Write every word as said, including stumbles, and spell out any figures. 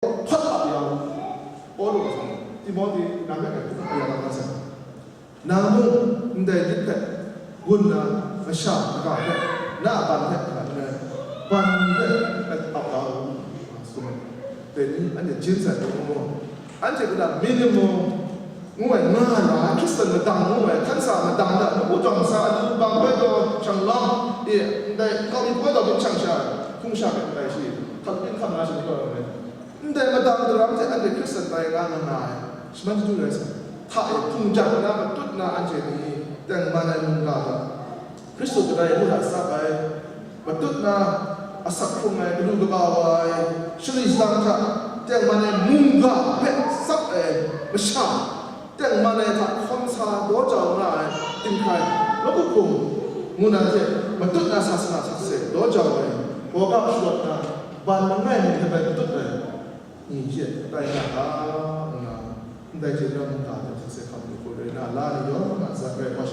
hpawt ap ya u. Pawlu gaw, Timote, nang hpe ngai hpawt ap ya nga sai. Nang mung ndai lit hpe gun na, masha kaga hpe, na a ban hpe, ban hpe ap kau u, nga tsun ai. Dai ni anhte jin sai hpe mu mu. Anhte kaga myit ni mung, ngu ai, nga na ai, Hkristan madang ngu ai, hkan sa madang hta, mukpu dawng sa, alu bang koi taw, shang lawm, e, ndai, nkau myit koi taw, byin shang sha, hkung sha hpe ndai shi, hkap byin hkam na shi ni taw, ndai madang daram hte anhte Hkristan tai nga nga na ai, shaman chyeju rai sa, hta e hpung jan na, matut na anhte ni, tengman ai mungga hta, Hkristu kadai ngu hta tsap ai, matut na asak hkrung ai, galu kaba wa ai, shali salang hta tengman ai mungga hpe tsap ai masha, tengman ai hta hkawn sa daw jau nga ai, dinghkai, nawku hkum, ngu na hte matut na sasana sakse daw jau ai, gawgap shawt na, ban langai mi hte bai matut ai, ni hte tai nga ta, ngu na, ndai hte rau mungga hte hkase hkam lu hku rai na, la ni yawng a zat rai wa